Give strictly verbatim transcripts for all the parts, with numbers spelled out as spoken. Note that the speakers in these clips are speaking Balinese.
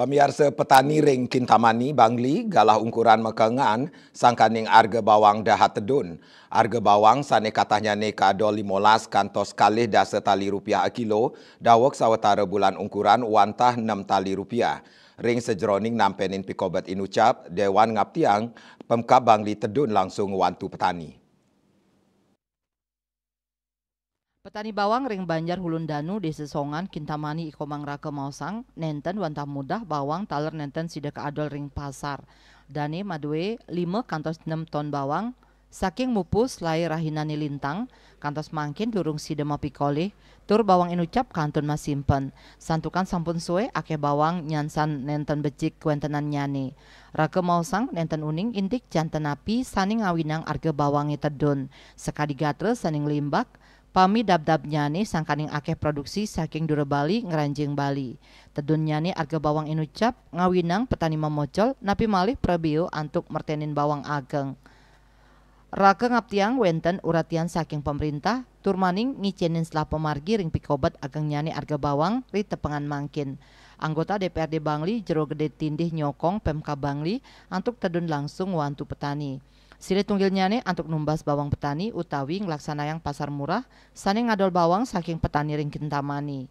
Pamiarsa, petani ring Kintamani, Bangli, galah ungkuran makengan sangkaning arga bawang dahat tedun. Arga bawang sane katahnyane kaadol limolas kantos kalih dasa tali rupiah akilo, daweg sawatara bulan ungkuran wantah nem tali rupiah. Ring sajeroning nampenin pikobet inucap, Dewan ngaptiang Pemkab Bangli tedun langsung ngwantu petani. Petani bawang ring Banjar Hulun Danu, Desa Songan, Kintamani, I Komang Raka maosang, nenten wantah mudah bawang taler nenten sida kaadol ring pasar. Dane madue lima kantos nem ton bawang, saking mupus lae rahinane lintang, kantos mangkin durung sida mapikolih, tur bawang inucap kantun masimpen. Santukan sampun sue, akeh bawang nyansan nenten becik kawentenannyane. Raka maosang nenten uning indik janten napi sane ngawinang arga bawange tedun. Sakadi gatra sane nglimbak, pami dabdabnyane sangkaning akeh produksi saking dura Bali ngranjing Bali. Tedunnyane arga bawang inucap ngawinang petani mamocol, napi malih prabeo antuk mertenin bawang ageng. Raka ngaptiang wenten uratian saking pamrintah, tur maning ngicenin selapa margi ring pikobet agengnyane arga bawang ri tepengan mangkin. Anggota D P R D Bangli, Jero Gede Tindih nyokong Pemkab Bangli antuk tedun langsung ngwantu petani. Silih tunggilnyane antuk numbas bawang petani utawi nglaksanayang pasar murah sane ngadol bawang saking petani ring Kintamani.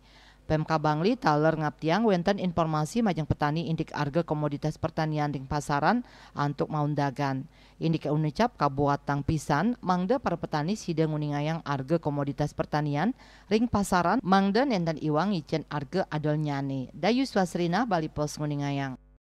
Pemkab Bangli taler ngaptiang wenten informasi majeng petani indik arga komoditas pertanian ring pasaran antuk maundagan. Indike unicap kabuatang pisan mangda para petani sida nguningayang arga komoditas pertanian ring pasaran mangda nenten iwang ngicen arga adolnyane. Dayus Wasrina, Bali Post, nguningayang.